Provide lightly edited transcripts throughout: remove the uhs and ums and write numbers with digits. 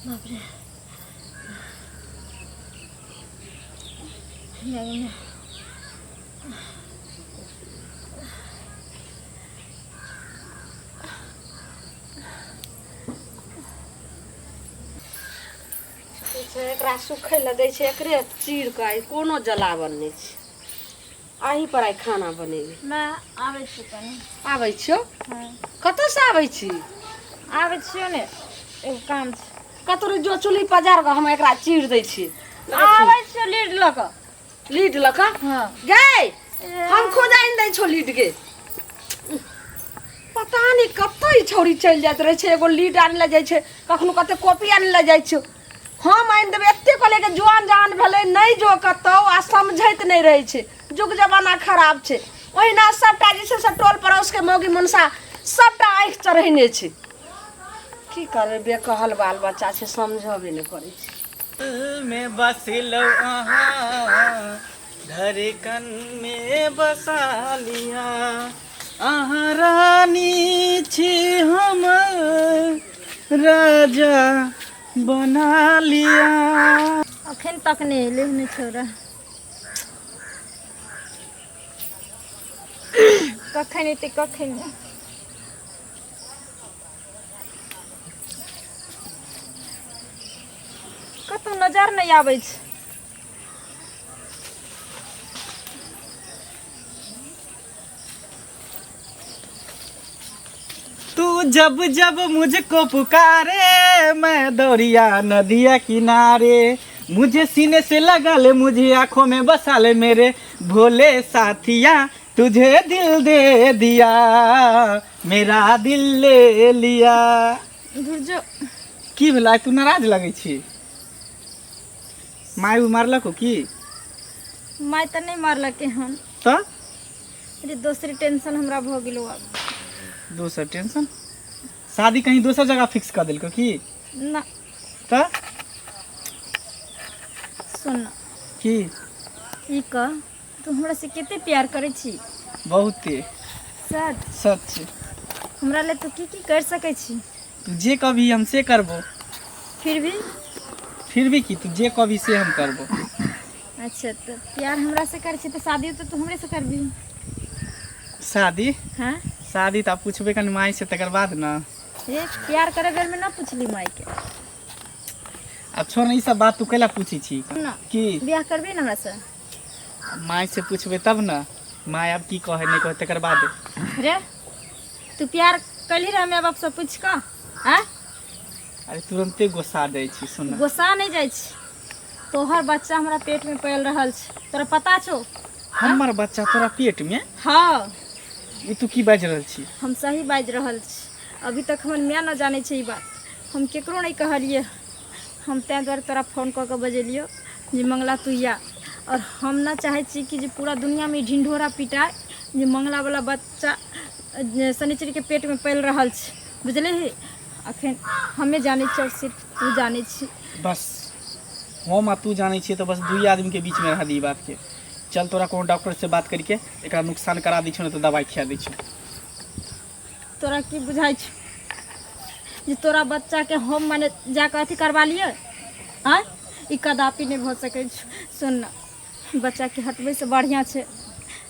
बाप रे नहि छै एकरा सुखै लए दै छै एकरे चीर कऽ आइ कोनो जलावन नहि छै अही पर आइ खाना बनेबै। मैं आबै छी कनी। आबै छियौ? हँ। कतऽसँ आबै छी? आबै छियौ ने, एगो काम छै। कतौ रे जो चुल्ही पजार कऽ, हम एकरा चीर दै छी। आबै छियौ लीड लऽ कऽ। लीड लऽ कऽ? हँ। गै, हम खुद आनि दै छौ लीड गे। पता नहि कतऽ ई छौड़ी चलि जाइत रहै छै। एगो लीड आनि लए जाइ छै, कखनो कते कॉपी आनि लए जाइ छै। हम आनि देबै एते कहलियै कि जुआन जहान भेलै नहि जो कतौ, आ समझैत नहि रहै छै। जुग जमाना खराब छै। ओहिना सबटा जे छै से टोल पड़ोसके मौगी मुनसा सबटा आँखि चढ़ेने छै। की करबै, बेकहल बाल बच्चा छै, समझबे नहि करै छै। दिल में बसलो अहाँ, धड़कन में बसा लिया। अहाँ रानी छी, हम राजा बना लिया। अखन तक नहि एलै हन छौड़ा। कखन एतै कखन नहि। कतहु नजर नहि आबै छै। तू जब जब मुझको पुकारे, मैं दौड़िया नदिया किनारे। मुझे सीने से लगा ले, मुझे आंखों में बसा ले, मेरे भोले साथिया, तुझे दिल दे दिया, मेरा दिल ले लिया। धुर जो। की भेलै? तू नाराज लगै छी। माय उ मारलक हो की? माय तऽ नहि मारलकै हन। तऽ अरे, दोसरे टेंशन हमरा भऽ गेलो आब। दोसर टेंशन? शादी कहीं दोसर जगह फिक्स कऽ देलको की? ना। तऽ सुन न। की? ई कह, तू हमरा से कते प्यार करै छी? बहुते। सच? सच। हमरा ले तू की की कर सकै छी? तू जे कभी हम से करबो। फिर भी? फिर भी की? तू जे कभी से हम करबो। अच्छा, तऽ प्यार हमरा से करै छी तऽ शादी तऽ तू हमरे से करबी? शादी? हाँ। शादी तऽ आब पूछबै कनि माय से, तकर बाद ने। रे, प्यार करे बेर में ना पूछली माय के? आब छोड़ ने ई सब बात, तू कैला पूछै छी? ना। की? बियाह करबी ने हमरा से? माय से पूछबै तब ने। माय आब की कहै नहि कहै तकर बाद। रे, तू प्यार कलही रह माय बाप से पूछ कऽ आँय? अरे, तुरन्ते गोस्सा जाइ छी, सुन। गोस्सा नहि जाइ छी। तोहर बच्चा हमरा पेट में पैल रहल छै, तोरा पता छौ? हमर बच्चा तोरा पेट में? हाँ। ई तू की बाजि रहल छी? हम सही बाजि रहल छी। अभी तक हमर माय न जानै छै ई बात, हम केकरो नहि कहलियै। हम ताहि दुआरे तोरा फोन कऽ कऽ बजेलियौ जे मंगला तू या। आओर हम न चाहै छी कि जे पूरा दुनियामे ई ढिंढोरा पिटाय जे मंगलावला बच्चा शनिचरीके पेटमे पैल रहल छै, बुझलिही? अखन हमे जानै छी आओर सिर्फ तू जानै छी। बस हम आ तू जानै छियै तऽ बस दुई आदमीके बीचमे रह दी ई बातके। चल, तोरा कोनो डॉक्टर से बात करके एकरा नुकसान करा दै छियौ, नहि तऽ दबाइ खिया दै छियौ। तोरा की बुझाइ छौ जे तोरा बच्चाके हम मने जाकऽ अथी करबा लियै? आँय, ई कदापि नहि भऽ सकै छौ। सुन ने, बच्चाके हटबैसँ बढ़िआँ छै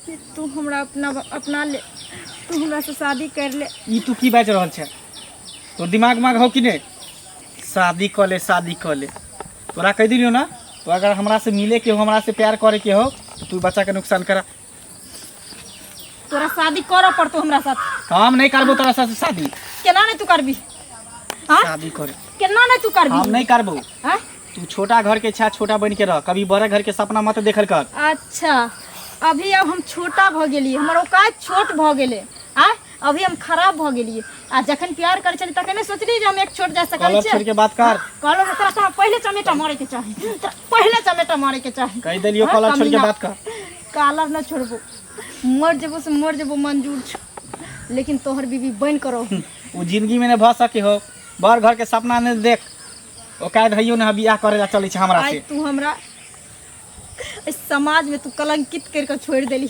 जे तू हमरा अपना अपना ले, तू हमरासँ शादी करि ले। ई तू की बाजि रहल छै? तोर दिमाग माग हौ कि नहि? शादी कऽ ले, शादी कऽ ले। तोरा कहि दिलियौ ने, तो अगर हमरा से मिले के हो, हमरा से प्यार करे के हो, तो तू बच्चा के नुकसान करा। तोरा शादी करऽ पड़तौ हमरा साथ। हम नहीं करबो तोरा साथ शादी। केना नहीं तू करबी? हाँ? शादी करे। केना नहीं तू करबी? हम नहीं करबो। हाँ? तू छोटा घर के छा, छोटा बन के रह, कभी बड़ा घर के सपना मत देखल कर। अच्छा, अभी अब हम छोटा भऽ गेलियै, हमर औकात छोट भऽ गेलै। आ अभी हम खराब भऽ गेलियै। आ जखन प्यार करै छलियै तखन नहि सोचलियै जे हम एक छोट जा सकै कॉलर छियै। छोड़ के बात कर। कहलहुँ ने, तोरा तऽ पहिले चमेटा मारे के चाही, तोरा पहिले चमेटा मारे के चाही। कहि देलियौ। हाँ, कॉलर छोड़ के कमीना। बात कर। कालर न छोड़बो, मर जेबो से मर जेबो, मंजूर छौ, लेकिन तोहर बीबी बनि कऽ रहो। वो जिंदगी में नहीं भऽ सके हो। बड़ घर के सपना नहि देख। औकात हइयो ने, बियाह करे ला चलै छै हमरा आइ से। तू हमरा इस समाज में तू कलंकित कर के छोड़ देली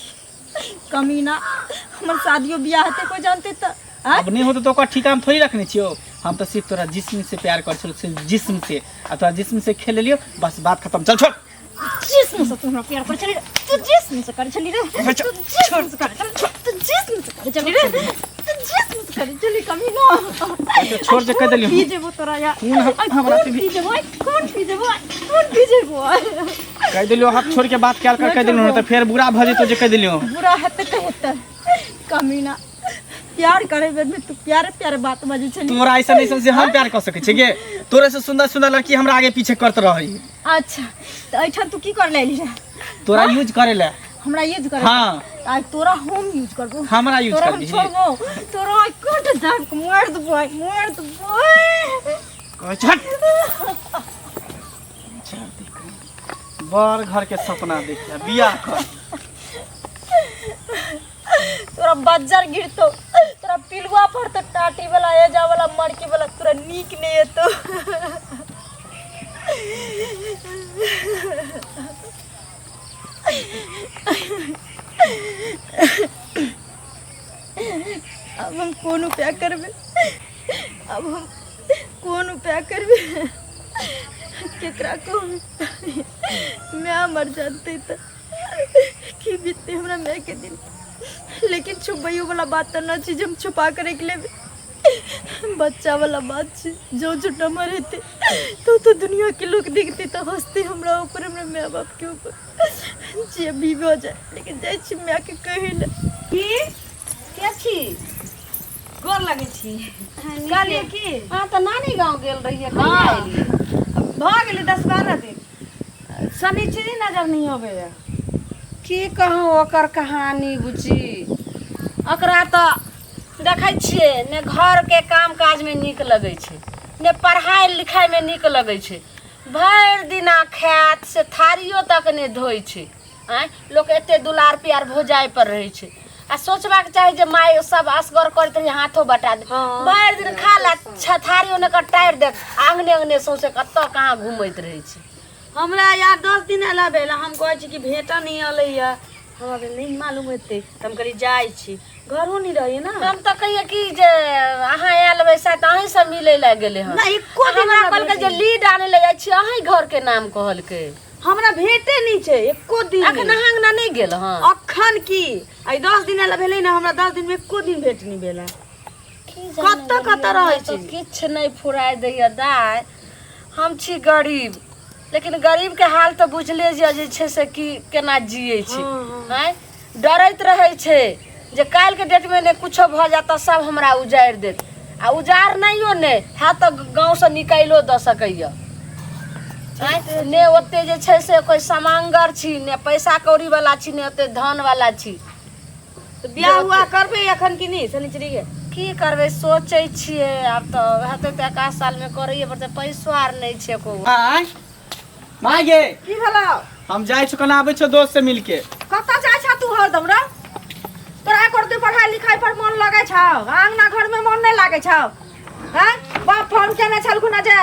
कमीना। हमर शादियो बियाह हेतै कोई जानते त आँय? अब नहीं होते तो ओकर ठीका हम थोड़ी रखने छियो। हम तो सिर्फ तोरा जिस्म से प्यार कर छलो, सिर्फ जिस्म से, आ तोरा जिस्म से खेल लेलियो, बस बात खत्म। चल छोड़। जिस्म से तू हमरा प्यार कर छली रे, तू जिस्म से कर छली रे, तू जिस्म से कर छली, तू जिस्म से कर छली रे, तू जिस्म से कर छली कमीना। अच्छा, छोड़ जे कह देलियो। पी जेबो तोरा या खून हमरा से भी जेबो, खून पी जेबो, खून पी जेबो। कह देलियो हाथ छोड़ के बात कयल कर, कह देलियो त फेर बुरा भ जेतो जे कह देलियो। बुरा हेतै त हेतै कमीना। प्यार करे बेर में तू प्यारे प्यारे बात बजै छली। तोरा ऐसा ऐसा से हम प्यार कर सकै छियै गे? तोरे से सुंदर सुंदर लड़की हमरा आगे पीछे करत रहै। अच्छा त एहिठाम तू की कर ले रे? तोरा यूज करे ले। हमरा यूज करे? हाँ। आइ तोरा हम यूज करबो। हमरा यूज तोरा हम करबिही? छोड़बो? तोरा आइ कट दाब के मार देबो, आइ मार देबो। कहै छै, हट। बड़ घर के सपना देखिया बियाह कर। तोरा बज्जर गिरतो, तोरा पिलुआ पड़तो, टाटी वाला एजा वाला मड़की वाला, तोरा नीक नहीं हेतो। अब हम कोन उपाय करबै? अब हम कोन उपाय करबै? केकरा कहू? माय मर जानते तऽ की बीतते हमरा माय के दिल। लेकिन छुपैयो वाला बात तऽ न छै जे हम छुपा के राखि लेबै। बच्चा वाला बात छै, जो जो नमर हेतै तो दुनिया के लोग देखते तऽ हंसते हमरा ऊपर, हमरा माय बाप के ऊपर। जे भी भऽ जाए लेकिन जाइ छी माय के कहै लए। की के छी? गोर लगै छी। कहलियै की अहाँ तऽ नानी गाँव गेल रहियै, कहिया एलियै? भऽ गेलै 10-12 दिन। शनिचरी नजर नहि अबैया। की कहूँ ओकर कहानी बुची, ओकरा तऽ देखै छियै ने घरके काम काजमे नीक लगै छै, ने पढ़ाइ लिखाइमे नीक लगै छै। भरि दिना खायत से थारियो तक नहि धोइ छै। आँय, लोक एते दुलार प्यार भौजाइ पर रहै छै, आ सोचबाक चाही जे माय सब असगर करैत रही, हाथो बटा दे। भरि दिन खा ला, थारी ओने कऽ टारि देत, आंगने अंगने सौंसे कतऽ कहाँ घुमैत रहै छै। हमरा यार 10 दिन अयला भेल, हम कहै छी कि भेटऽ नहि अयलैया, हमरा भेल नहि मालूम हेतै तऽ हम कहलियै जाइ छी, घरो नहि रहैया ने। हम तऽ कहियै कि जे अहाँ आयल हेबै शायद अहीं से मिलै लए गेलै हन। नहि, एको दिन हमरा हमरा कहलकै जे भेट लीड आनै लए जाइ छी, अहीं घर के नाम कहलकै। हमरा भेटे नहि छै एको दिन। अखन अहाँ अंगना नहि गेल हँ? अखन की आइ 10 दिन अयला भेलै ने, हमरा 10 दिन मे एको दिन भेट नहि भेल। कतऽ कतऽ रहै छी? किछु नहि फुराय दैया दाय। हम छी गरीब, लेकिन गरीब के हाल तऽ बुझले जे छै से की केना जियै छै। आँय, डरैत रहै छै जे काल्हिके डेटमे ने कुछो भऽ जायत तऽ सब हमरा उजाड़ि देत, आ उजाड़ नहियो ने हैत तऽ गाँवसँ निकालियो दऽ सकैया। आँय, ने ओते जे छै से कोइ समांगर छी, ने पैसा कौड़ी वाला छी, ने ओते धन वाला छी। तऽ बियाह हुआ करबै एखन कि नहि शनिचरी के? की करबै सोचै छियै, आब तऽ हेतै तऽ एक आध सालमे करैए पड़तै, पैसो आर नहि छै एको गो। आय माय गे, की भेलौ? हम जाइ छी, कोना आबै छौ दोस्त से मिलके। कतऽ जाइ छह तू हरदम रे? तोरा एको रत्ती पढ़ाई लिखाई पर मन लगै छौ? आंगना घर में मन नहि लागै छौ? हैं, बाप फोन केने छलखुन जे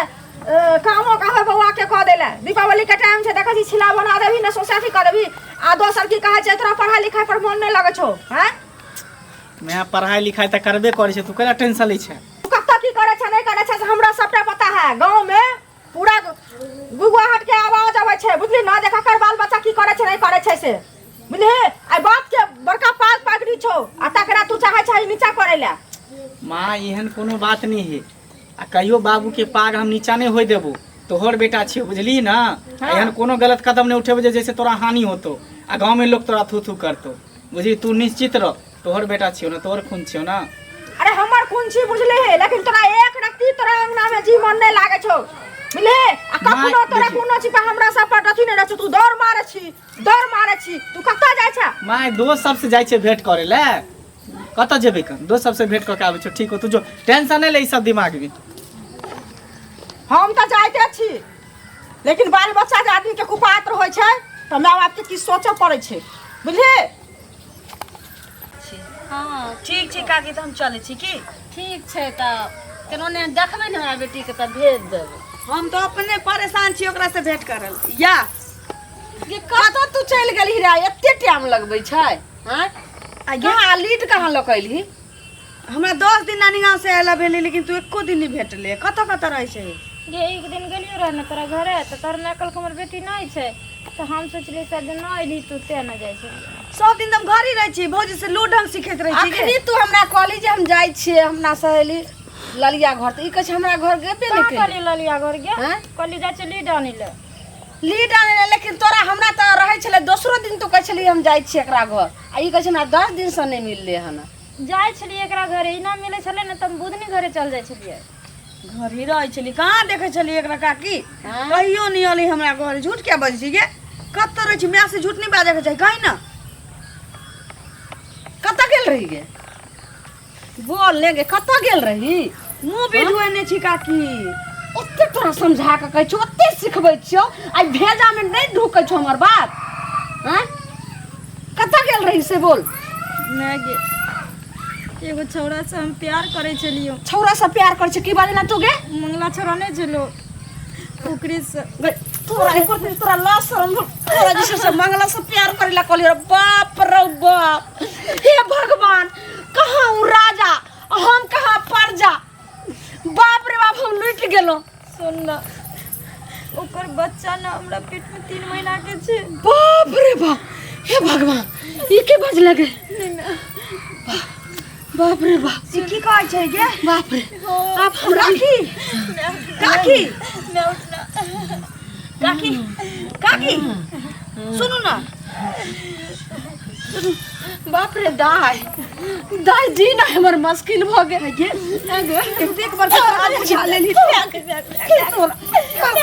कामो कहबै बौआ के कऽ दै लए, दीपावली के टाइम छै, देखै छी छिला बना देबही ने सौंसे अथी कऽ देबही। आ दोसर की कहै छै, तोरा पढ़ाई लिखाई पर मन नहि लगै छौ? हैं मैं पढ़ाई लिखाई तऽ करबे करै छै, तू केना टेंशन लै छै? तू कतऽ की करै छै नहि करै छै से हमरा सबटा पता है। गाँव में पूरा गुआहट के आवाज अबै छै, बुझली ना, जे ककर बाल बच्चा की करै छै नहि करै छै से, बुझली? आइ बाप के बड़का पाग पगड़ी छौ आ तकरा तू चाहै छही नीचा करै लए। माँ, एहन कोनो बात नहीं है, आ कहियो बाबू के पाग हम नीचा नहीं होय देबो। तोहर बेटा छियो, बुझली ना? हाँ। एहन कोनो गलत कदम नहीं उठेबो जे जैसे तोरा हानि होतो आ गांव में लोग तोरा थू थू करतो, बुझली? तू निश्चित रह, तोहर बेटा छियो ना, तोहर खून छियो ना। अरे हमर खून छी बुझले है, लेकिन तोरा एक रत्ती तोरा अंगना में जी मन नहीं लागे छौ, बुझले? आ कखनो तोरा कोनो चीज पर हमरा सब पर अथी नहीं रहै छौ, तू दौड़ मारे छी, दौड़ मारे छी, तू कतऽ जाइ छा? माय, दोस्त सबसे जाइ छै भेंट करे ले, कतऽ जेबै कन? दोस्त सबसे भेंट कऽ के आबै छौ। ठीक हो, तू जो, टेंशन नहीं ले ई सब दिमाग में। हम तऽ जाइते छी, लेकिन बाल बच्चा जे आदमी के कुपात्र होइ छै तऽ माय बाप के किछु सोचऽ पड़ै छै, बुझली? हँ ठीक छै काकी, तऽ हम चलै छी की? ठीक छै तऽ केनो ने देखबै ने हमरा बेटीके तऽ भेज देबै। हम तऽ अपने परेशान छी ओकरा से भेंट करल या। गे कतऽ तू चलि गेलही रे, एते टाइम लगबै छै? आँय, कहाँ लीड कहाँ लऽ कऽ एलही? हमरा 10 दिन नानी गाँव से आयला भेलै, लेकिन तू एको दिन नहि भेटले। कतऽ कतऽ रहै छै गे? एक दिन गेलियो रहे ने तोरा घरे तऽ तोहर माय कहलको हमर बेटी नहि छै, तऽ हम सोचलियै शायद नहि एलही तू, तें नहि जाइ छै। सब दिन तऽ हम घरे रहै छी, भौजी से लू ढंग सिखैत रहै छी। अखनी तू हमरा कहली जे हम जाइ छियै हमरा सहेली ललिया घर, तऽ ई कहै छै हमरा घर गेबे नहि कहाँ केलै। कहली ललिया घर गे? आँय? कहली जाइ छै लीड आनै लए। लीड आनै लए, लेकिन तोरा हमरा तऽ रहै छलै दोसरो दिन तू कहै छली हम जाइ छियै एकरा घर, आ ई कहै छै हमरा 10 दिनसँ नहि मिललै हन। जाइ छलियै एकरा घरे, ई नहि मिलै छलै ने तऽ हम बुधनी घरे चल जाइ छलियै। घर ही रहै छली, कहाँ देखै छली एकरा काकी? कहियो नहि अली हमरा घर। झूठ क्या बजै छी गे? कतऽ रहै छी? माय से झूठ नहि बाजैके चाही, कही ना। कतऽ गेल रही गे? बोल ने गे, कतऽ गेल रही? मुँह भी धोएने छी काकी। ओते तोरा समझा कऽ कहै छियौ, ओते सिखबै छियौ, आइ भेजामे नहि ढुकै छौ हमर बात। आँय, कतऽ गेल रही से बोल। माय गे, एगो छौड़ा से हम प्यार करै छलियो। छौड़ा से प्यार करै छै? की बाजना तू गे? मंगला छौड़ा नहि छलो, ओकरे से। गै, तोरा एको दिन तोरा लाज शरम भेल? तोरा जे छै से मंगला से प्यार करै ला कहलियै? रे बाप रे बाप, हे भगवान, कहाँ उ राजा आ हम कहाँ प्रजा। बाप रे बाप, हम लुटि गेलहुँ। सुन न, ओकर बच्चा न हमरा पेट में 3 महीना के छै। बाप रे बाप, हे भगवान, ई के बजले गे? बाप रे बाप, ई की कहै छै गे? बाप रे, आप हमरा काकी, काकी, मैं उठना। काकी, काकी, सुनू ना। बाप रे दाय, दाय जी ना हमर मुश्किल भ गेल गे। एतेक बड़का काज बुझा लेली।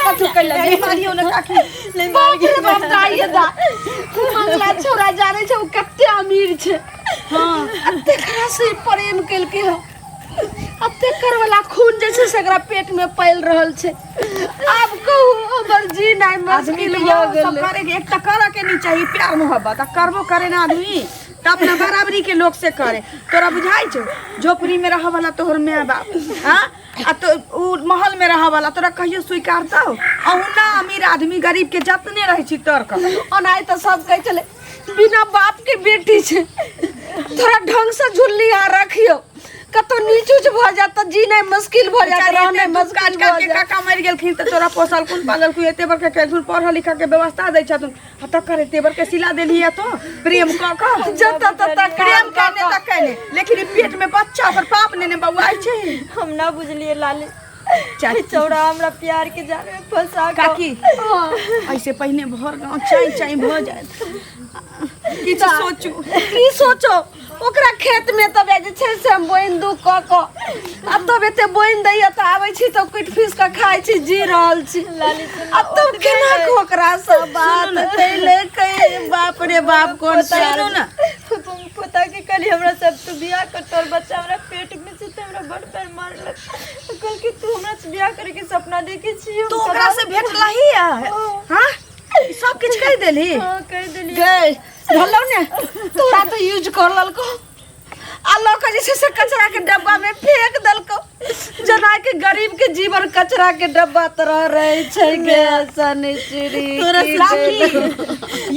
कथु कैला नहीं मारियो ना काकी। बाप रे बाप, दाय ये दाय, मंगला छोरा जाने छै ओ कते अमीर छै। हाँ, अते करा से प्रेम केलकै हँ, अते कर वाला खून जे छै से एकरा पेट में पैल रहल छै। आब कहू, हमर जीनाइ आदमी मुश्किल के भऽ यौ सब गेलै। करे के एक तऽ करऽ के नहीं चाहिए प्यार मोहब्बत, आ करबो करे ना आदमी तऽ अपना बराबरी के लोग से करे। तोरा बुझाइ छौ झोपड़ी में रहऽ वाला तोहर माय बाप, हाँ, आ तो उ महल में रहऽ वाला तोरा कहियो स्वीकारतौ? अहुना अमीर आदमी गरीब के जतने रहै छी तर्क। ओनाहि तऽ सब कहै छलै बिना बाप के बेटी छै, थोड़ा ढंग से झुल्ली आ रखियो, कतौ नीच उच भऽ जायत तऽ जीनाइ मुश्किल भऽ जायत, बेचारी रहनाइ एते दुख मुश्किल काट भऽ काट के जायत। काका मरि गेलखिन तऽ तोरा पोसलखुन पाललखुन, एते बड़का केलखुन, पढ़ऽ लिखऽ के व्यवस्था दै छथुन, आ तकर एते बड़के सिला देलही तो प्रेम कऽ कऽ। जतऽ ततऽ प्रेम केने तऽ केने, लेकिन ई पेट में बच्चा ओकर पाप नेने बौआइ छै। हम ना बुझलियै लाली, चाची। छौड़ा हमरा प्यार के जाल में फंसा कऽ। काकी, ऐसे पहिने भर गाँव चाय चाय भऽ जायत। किछु सोचू। की सोचो? ओकरा खेत में तब जे छै से हम बोनि दू कऽ कऽ, आ तब एते बोनि दैया तऽ आबै छी तऽ कुटि फीस कऽ खाइ छी, जी रहल छी। आ तब केना कऽ ओकरा से बात कैले कै? बाप रे बाप, कोन सुनू ना। पोता के कहली हमरा सब तू बियाह कर, तोर बच्चा हमरा पेट में छै, तऽ हमरा बड़ पैर मारलक, कहल कि तू हमरा से बियाह करे के सपना देखे छी। तू ओकरा से भेटलही है? हाँ, सब किछु कहि देलही? हाँ, कहि देली। गै भेलौ ने, तोरा तऽ यूज कर लेलको आ लऽ कऽ जे छै से कचरा के डब्बा में फेंक देलको, जेना कि गरीब के जीवन कचरा के डब्बा तरह रहे छै गे शनिचरी। तोरा काकी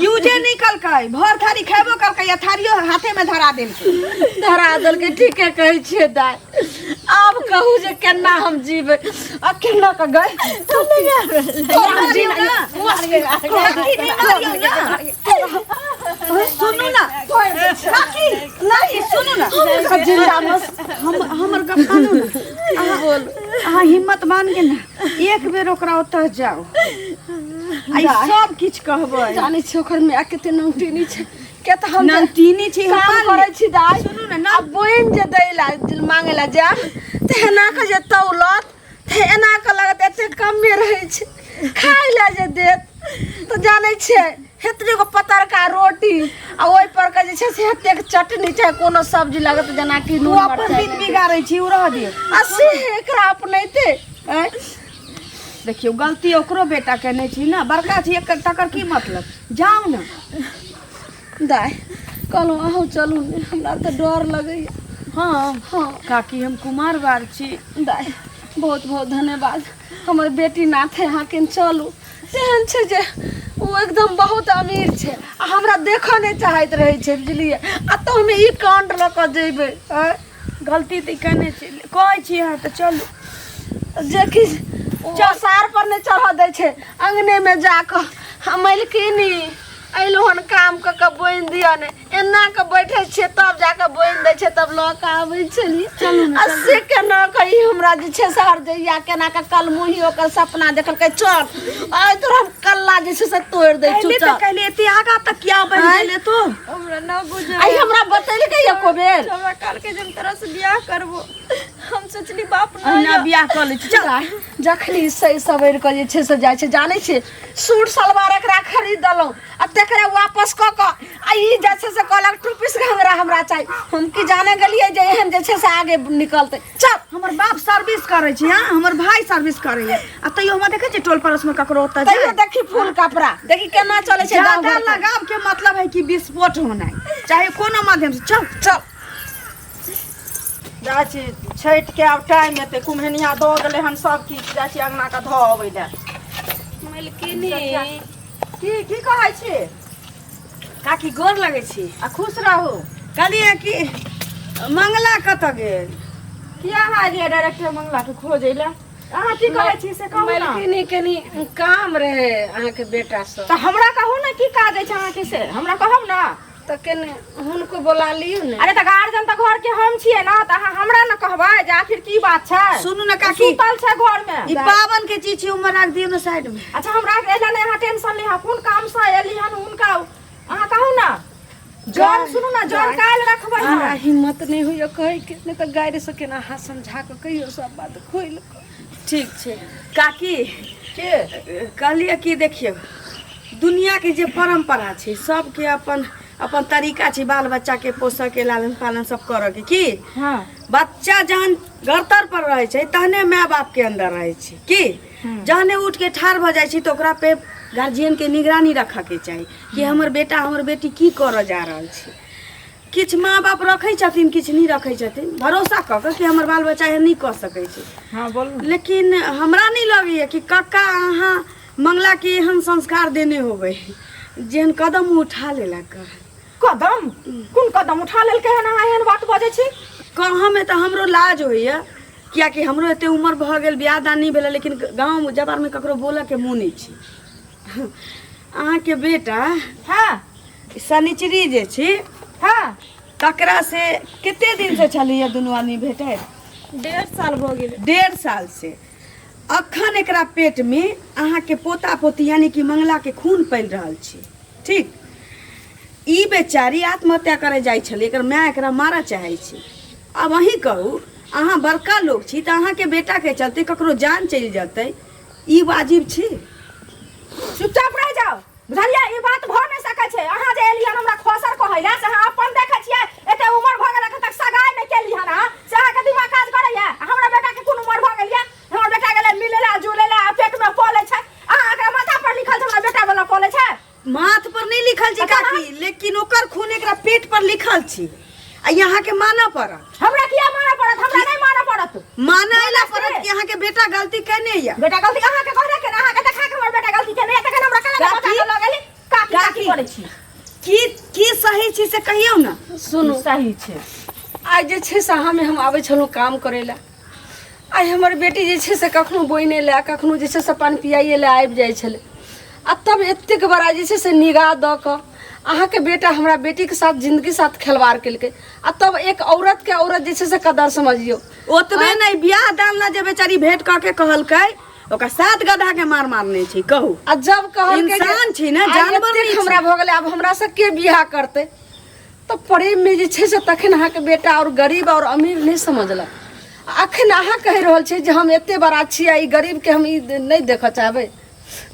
यूजे नहीं कलकै, भर थारी खेबो कलकै या थारियो हाथे में धरा देलकै। धरा देलकै, ठीके कहै छियै दाइ। आब कहू जे केना हम जीबै आ केना कऽ गै तोरा जीना मुश्किल। काकी, नहीं मारियौ ना। सुनू ना काकी, नहीं, सुनू ना। जिंदा मस हम हमर गप मानू ना। अहाँ बोल। अहाँ हिम्मत मान के ना एक बेर ओकरा ओतऽ जाउ आ ई सब किछु कहबै। जानै छियै ओकर माय कते नौटिनी छै के, तऽ हम जे नमतीनी छी हम काम मान करै छी दाइ। सुनू ने ना। आ बोनि जे दै ला मांगे ला जायब तऽ एना कऽ जे तौलत तऽ एना कऽ लगत एते कमे रहै छै। खाय ला जे देत तऽ जानै छियै हेतने गो पतरका रोटी आ ओहि पर के जे छै से एतेक चटनी चाहे कोनो सब्जी लागत जेनाकि तू नून अपन मरचाइ। दिन बिगाड़ै छी, ओ रह दियौ। आ से एकरा अपनैते? आँय? देखियौ, गलती ओकरो बेटा केने छी ने, बड़का छी एकर, तकर की मतलब? जाउ ने दाइ, कहलहुँ अहूँ चलू ने, हमरा तऽ डर लगैया। हाँ। हाँ। काकी हम कुमार बार छी। दाइ, बहुत बहुत धन्यवाद। हमर बेटी नाथ है अहाँके चलू। तेहन छै जे ओ एकदम बहुत अमीर छै आ हमरा देखऽ नहि चाहैत रहै छै, बुझलियै? आ तऽ हम ई काण्ड लऽ कऽ जेबै आँय? गलती तऽ केने छी, कहै छी अहाँ तऽ चलू। जे कि चसार पर नहि चढ़ऽ दै छै, अङ्गनेमे जाकऽ हम मलकिनी अयलहुँ हन काम कऽ कऽ बोनि दिअ ने, एना कऽ बैठे छियै तब जाकऽ बोनि दै छै, तब लऽ कऽ आबै छलियै। आ से केना कऽ ई हमरा जे छै शहर जइया केना कऽ कलमुही ओकर सपना देखलकै, चल आइ तोरा हम कल्ला जे छै से तोड़ि दै छियौ। कहली तऽ चल। कहली एते आगा तक किया बढ़ि आँय? गेलै तू? हमरा न बुझल। आइ हमरा बतेलकै एको बेर? हमरा कहलकै जे हम तोरा से बियाह करबो, हम सोचली बाप ना अहिना यऽ। बियाह कऽ लै छी, चल। जखनी सही सवरि कऽ जे छै से जाइ छै, जानै छियै, सूट सलवार एकरा खरीद देलहुँ आ तकरा वापस कऽ कऽ आ ई जे छै से कहलक टू पीस घंघरा हमरा चाही। हम की जाने गेलियै जे एहन जे छै से आगे निकलतै। चल। हमर बाप सर्विस करै छै, हाँ, हमर भाई सर्विस करैया आ तैयो हमरा देखै छियै टोल पड़ोस में ककरो ओतऽ तैयो जाय? देखी फूल कपड़ा देखी केना चलै छै गाँव ज्यादा घरके। लगाव के मतलब है कि विस्फोट होना है, चाहे कोनो माध्यम से। चल चल। जाइ छी, छठिके आब टाइम एतै, कुम्हनिया दऽ गेलै हन सब किछु, जाइ छी अङ्गनाके धऽ अबै लए। मलकिनी। की की कहै छी? काकी गोर लगै छी। आ खुश रहू। कहलियै कि मंगला कतऽ गेल? किया अहाँ एलियै डायरेक्टर मंगलाके खोजै लए? अहाँ की कहै छी से कहू ने। मलकिनी, कनी काम रहे अहाँके बेटा से। तऽ हमरा कहू ने की काज अछि अहाँके, से हमरा कहब ने। तऽ कने हुनको बोला लियौ ने। अरे तऽ गार्जियन तऽ घर के हम छियै ने, तऽ अहाँ हमरा ने कहबै जे आखिर की बात छै। सुनू ने काकी। सुतल छै घर में। ई पावन के चीज छी, उमर राख दियौ ने साइड में। अच्छा, हमरा एला नहि, अहाँ टेंशन नहीं, कोन काम से एली हन हुनका अहाँ कहू ने। जन सुनू ने, जन काल्हि रखबै हम। हमरा हिम्मत नहि होइए कहैके, नहि तऽ गारि से केना अहाँ समझा कऽ कहियौ सब बात खोलि कऽ। ठीक छै काकी। के कहलियै कि देखियौ, दुनियाके जे परम्परा छै, सबके अपन अपन तरीका छै बाल बच्चाके पोसऽके, लालन पालन सब करऽके। की हाँ बच्चा जहन गरतर पर रहै छै तहने माय बापके अंदर रहै छै, की जहने उठ के ठाढ़ भऽ जाइ छै तऽ ओकरा पे गार्जियनके निगरानी रखऽके चाही कि हमर बेटा हमर बेटी की करऽ जा रहल छै। किछु माँ बाप रखै छथिन, किछु नहि रखै छथिन, भरोसा कऽ कऽ कि हमर बाल बच्चा एहन नहि कऽ सकै छै। हाँ बोलू। लेकिन हमरा नहि लगैए कि कक्का अहाँ मंगलाके एहन संस्कार देने होबै जेहन कदम ओ उठा लेलक। कदम? कोन कदम उठा लेलकै हन? अहाँ एहन बात बजै छी? कहऽमे तऽ हमरो लाज होइए, कियाकि हमरो एते उमर भऽ गेल, बियाह दान नहि भेलै, लेकिन गाँव जवारमे ककरो बोलऽके मोन नहि छै। अहाँके बेटा हाँ शनिचरी जे छी, हाँ तकरा से कते दिन से छलैया दुनू आदमी भेटैत? 1.5 साल भऽ गेलै। 1.5 साल से। अखन एकरा पेट में अहाँके पोता पोती यानी कि मंगला के खून पलि रहल छै। ठीक, ई बेचारी आत्महत्या करे जाइ छलै, एकर माय एकरा मारऽ चाहै छै। आब अहीं कहू, अहाँ बड़का लोक छी, तऽ अहाँके बेटा के चलते ककरो जान चलि जेतै, ई वाजिब छी? चुपचाप रहि जाउ, बुझलियै? ई बात भऽ नहि सकै छै। अहाँ जे एलियै हन हमरा खसर कहै लए, से अहाँ अपन देखै छियै, एते उमर भऽ गेल एखन तक सगाइ नहि केली हन अहाँ, से अहाँके दिमाग काज करैया? आ हमरा बेटाके कोन उमर भऽ गेल यऽ? हमर बेटा गेलै मिलै लए जुलै लए आ पेटमे पलै छै। अहाँके माथा पर लिखल छै हमरा बेटा वाला पलै छै? माथ पर नहि लिखल छै काकी, लेकिन ओकर खून एकरा पेट पर लिखल छै आ यहाँ के मानऽ पड़त। हमरा किया मानऽ पड़त? हमरा नहि मानऽ पड़त। मानऽ एला पड़त कि अहाँके बेटा गलती केने यऽ। बेटा गलती अहाँके कहने के ने, अहाँके देखा के हमर बेटा गलती केने यऽ, तखन हमरा केना काकी? बचा के लऽ गेली? काकी काकी काकी। करै छी। की की सही छी से कहियौ ने। सुनू, सही छै। आइ जे छै से अहाँमे हम आबै छलहुँ काम करै लए, आइ हमर बेटी जे छै से कखनो बोइने लए, कखनो जे छै से पानि पियाइए लए आबि जाइ छलै, आ तब एतेक बड़ा जे छै से निगाह दऽ कऽ अहाँके बेटा हमरा बेटीके साथ जिन्दगी साथ खेलवाड़ केलकै, आ तब एक औरतके औरत जे छै से कदर समझियौ। ओतबे नहि, बियाह दान ला जे बेचारी भेंट कऽ के कहलकै, ओकरा 7 गधा के मार मारने छै। कहू, आ जब कहलकै जे इंसान छी ने, आइ जानवर एतेक नहि छी। हमरा भऽ गेलै, आब हमरा से के बियाह करतै, तऽ प्रेममे जे छै से तखन अहाँके बेटा आओर गरीब आओर अमीर नहि समझलक। अखन अहाँ कहि रहल छियै जे हम एते बड़ा छी आ ई गरीबके हम ई नहि देखऽ चाहबै,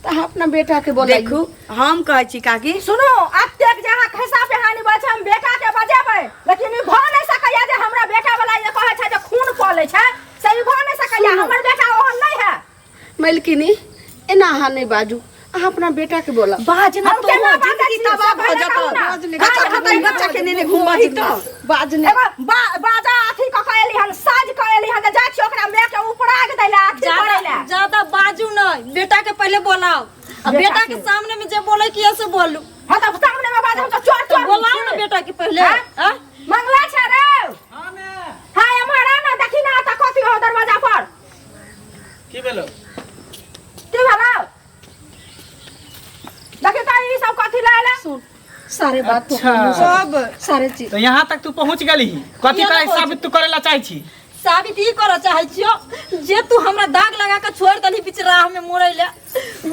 तऽ अहाँ अपना बेटाके बोलाइयौ। देखू, हम कहै छी काकी, सुनू, एतेक जे अहाँ खिस्सा पिहानी बजै छै, हम बेटाके बजेबै, लेकिन ई भऽ नहि सकैया जे हमरा बेटा वाला जे कहै छै जे खून पलै छै, से ई भऽ नहि सकैया। हमर बेटा ओहन नहि है। मलकिनी, एना अहाँ नहि बाजू। अहाँ अपना बेटा के बोला बाज ना हम तो केना बाजै जिंदगी छी, तबाह से भऽ पहिले जेतौ कहू ना। कतऽ कतऽ ई बच्चा के नेने घुमबही तऽ बाज ने एगो बाजा अथी कऽ के एली हन साज कऽ एली हन जाइ छी ओकरा माय के उपराग दै लए अथी करै ज्यादा लए ज्यादा बाजू नहीं बेटा के पहले बोलाओ आ बेटा के सामने में जे बोले कि ऐसे बोलू हाँ तऽ सामने में बाज हम तऽ चोर तो चोर बोलाओ ना बेटा के पहले हाँ? हाँ? मंगला छै रे हाँ एम्हर आ ना देखी ना तऽ कथी हो दरवाजा पर की भेलो की भेलौ देखी तऽ ई सब कथी लए एलै सुन सारे बात तो अच्छा। सब सारे चीज तो यहाँ तक तू पहुँच गेली कथी यहाँ करे पहुँच- साबित तू करे ला चाहे छी साबित ई करऽ चाहै छियो जे तू हमरा दाग लगा के छोड़ देलही बीच राह में मोड़ै ले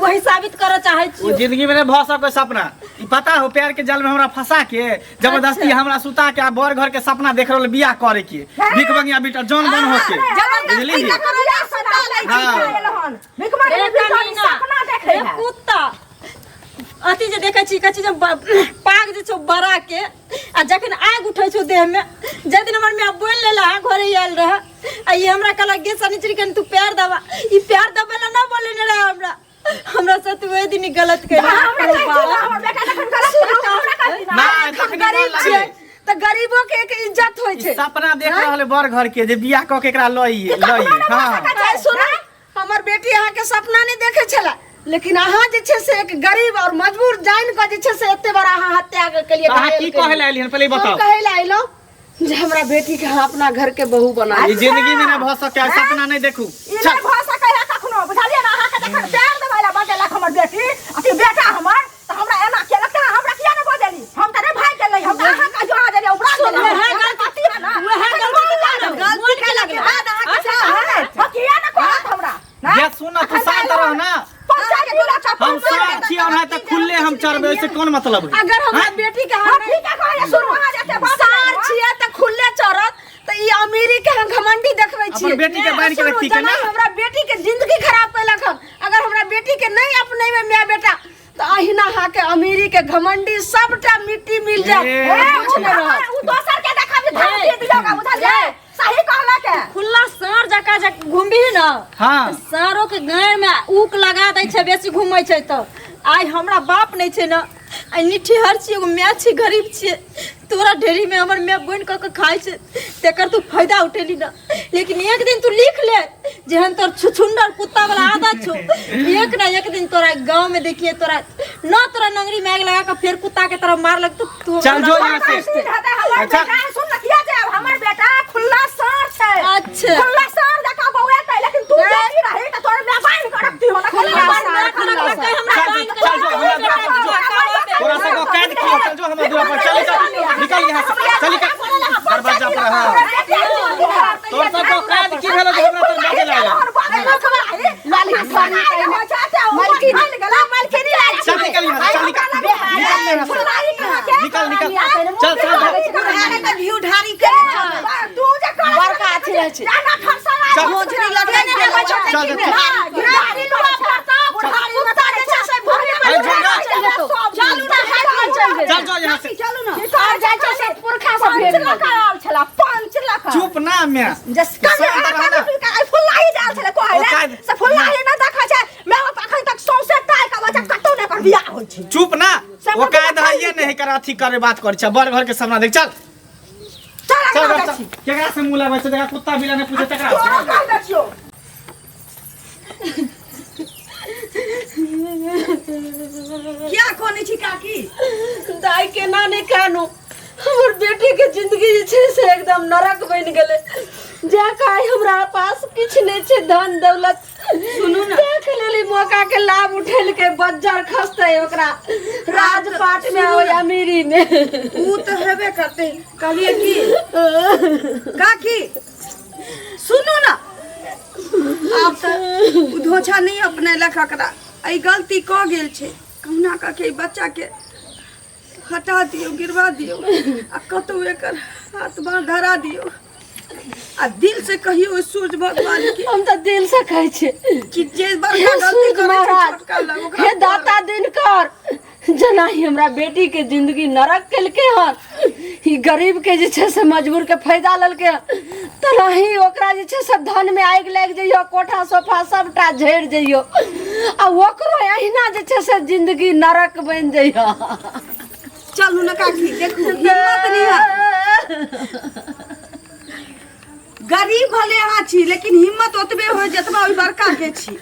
वही साबित करऽ चाहै वो छियो जिंदगी में नहीं भऽ सकै सपना ई पता हो प्यार के जाल में हमरा फंसा के जबरदस्ती हमरा सुता के आ बड़ घर के सपना देख रहल बियाह करे के भीख मंगिया बेटा जौन बन हो के जबरदस्ती बुझली कऽ के बियाह करा लै छी हाँ। हन भिखमंगे रे भिखारी कमीना, सपना देखै रे है कुत्ता अथी जे देखै छी कहै छी जे पाग जे छौ बड़ा के आ जखन आगि उठै छौ देह में जाहि दिन हमर माय बोलि लेला घरे आयल रहे आ ई हमरा कहलक गे शनिचरी कनि तू पैर दबा ई पैर दबे ला ना बोलेने रहे हमरा हमरा साथ ओहि दिन ई गलत केलक हमरा कहै छी ना, हमर बेटा जखन गलत केलक तऽ हमरा कहती ना ना हम तखनी गरीब मन छियै लागलै। तऽ गरीबो के एक इज्जत होइ ई छै सपना देख रहल है बड़ घर के जे बियाह कऽ के एकरा लई लई हाँ अच्छा, सुनू हमर बेटी अहाँके सपना नहि देखै छलै लेकिन अहाँ जे छै से एक गरीब और मजबूर जानि कऽ जे छै से एते बड़ा अहाँ हत्या के लिए तऽ अहाँ घायल की केलियै। कहै लए एलियै हन पहिले ई हम बताउ कहै लए अयलहुँ जे हमरा बेटी के अहाँ अपना घर के बहू बना ई जिंदगी में ना भऽ सके सपना नहीं देखू ई नहि भऽ सकै है कखनो बुझलियै ने अहाँके जखन प्यार देबै लए बजेलक हमर बेटी अथी बेटा हमर तऽ हमरा एना केलक तऽ हमरा किया नहि बजेली हम तऽ नहि भागि गेलै हम तऽ अहाँ कहियो अहाँ देलियै उपरा गेलै वएह गलती है ना वएह गलती तऽ केलक। गलती केलक के बाद अहाँके से हम किया नहि कहत हमरा ये सुन ना तू शांत रह ना पंचायत लऽ हम शांत छी और तऽ खुले हम चढ़बै से कोन मतलब है अगर हमरा बेटी के हम ठीक है कहलियै सुनू अहाँ जते बात सार छियै तऽ खुले चढ़त तऽ ई अमीरी के हम घमंडी देखबै अपन छियै बेटी के बान्हि के सुनू, रखती के जेना ना? हमरा बेटी के जिंदगी खराब केलक हन अगर हमरा बेटी के नहीं अपनेबै माय बेटा तऽ अहिना अहाँके अमीरी के घमंडी सबटा मिट्टी मिल जायत ए, ए, कुछ नहि रहत उ दोसर के देखबी धमकी दियौ बुझलियै सही कहलक है खुला साँढ़ जकाँ जे घुमबिही ने हाँ साँढ़ो के गाय में ऊक लगा दै छै बेसी घूमै छै तऽ आइ हमरा बाप नहि छै ने आइ निठिहर छियै एगो माय छै गरीब छियै तोरा ढेरीमे हमर माय बोनि कऽ के खाइ छै तेकर तू फायदा उठेली ने लेकिन एक दिन तू लिख ले जेहन तोर छुछुंडर कुत्ता वाला आदत छौ एक ना एक दिन तोरा गाँव में देखिए तोरा न तोरा नंगरी में आगि लगा के फेर कुत्ता के तरह मार लगतो तू चल जो यहाँ से सुन हेतै हमर अच्छा। बेटा सुन न किया जायब हमर बेटा खुल्ला साँढ़ छै अच्छा। खुल्ला साँढ़ जकाँ बौएतै लेकिन तू बेटी रही तऽ तोर माय बान्हि कऽ रखती हो ना खुल्ला बान्हि साँढ़, कऽ खुल्ला रखलकै हमरा चल बान्हि चल जो हमरा दुआर पर जो तोरा सबके कैद कियो चल जो हमरा दुआर पर चल निकल निकल यहाँ से चल निकल दरवाजा पर हाँ तोर सबके कैद की भेलो जे हमरा तर बाजे लागल चल निकल यहाँ से चल निकल निकल यहाँ से निकल निकल चल चल चल घी ढारी के बड़का अथी रहै छै चल भोजनी लगे चल चल अरे जो ना चलू ना हाथ में चल जेतै चल जो यहाँ से चलू ना और जाइ छै सब पुरखा सब भेट गेल। पाँच लाख चुप ना मैं जसका शांत रह ना। फुल्लाही जाल छलै कहै ओ ले से फुल्लाही न देखै छै माय बाप अखन तक सौंसे टाइ के बच्चा कतौ नहि पर बियाह होइ छै चुप ना सब ओ कायद है नहीं कर अथी करे बात करे छै बड़ घर के सामने देख चल चल चल अंगना घर जाइ चल छी केकरा से मुंह लगबै छै जकरा कुत्ता बिला नहि पूछे तकरा तोरो से। कह दै छियौ क्या कोने छी काकी दाइ केना नहि कानू हमर बेटी के जिंदगी जे छै से एकदम नरक बनि गेलै जा आइ हमरा पास किछु नहि छै धन दौलत सुनू ने देख लेली मौका के लाभ उठेलकै बज्जर खसतै ओकरा राजपाट में ओहि अमीरी में ऊ तऽ हेबे करतै कहलियै की काकी सुनू ने आब तऽ उ धोछा नहि अपनेलक एकरा एहि गलती कऽ गेल छै कहुना कऽ के ई बच्चाके हटा दियौ गिरवा दियौ आ कतहु एकर हाथ बाँह धरा दियौ आ दिल से कहियौ ओहि सूर्य भगवान के हम तऽ दिल से कहै छियै कि जे हे बड़का गलती सूर्य करै छै महाराज छोटका लग ओकरा हे दाता दिनकर जेना ही हमरा बेटी के जिंदगी नरक केलकै हन ई गरीब के जे छै से मजबूर के फायदा लेलकै हन तेनाही ओकरा जे छै से धन में आगि लागि जइयो कोठा सोफा सबटा झड़ि जइयो आ ओकरो एहिना जे छै से जिंदगी नरक बनि जाइए। चलू ने काकी, देखू हिम्मत नहीं है। गरीब भले अहाँ छी, लेकिन हिम्मत ओतबे हो जतबा ओहि बड़का के छी।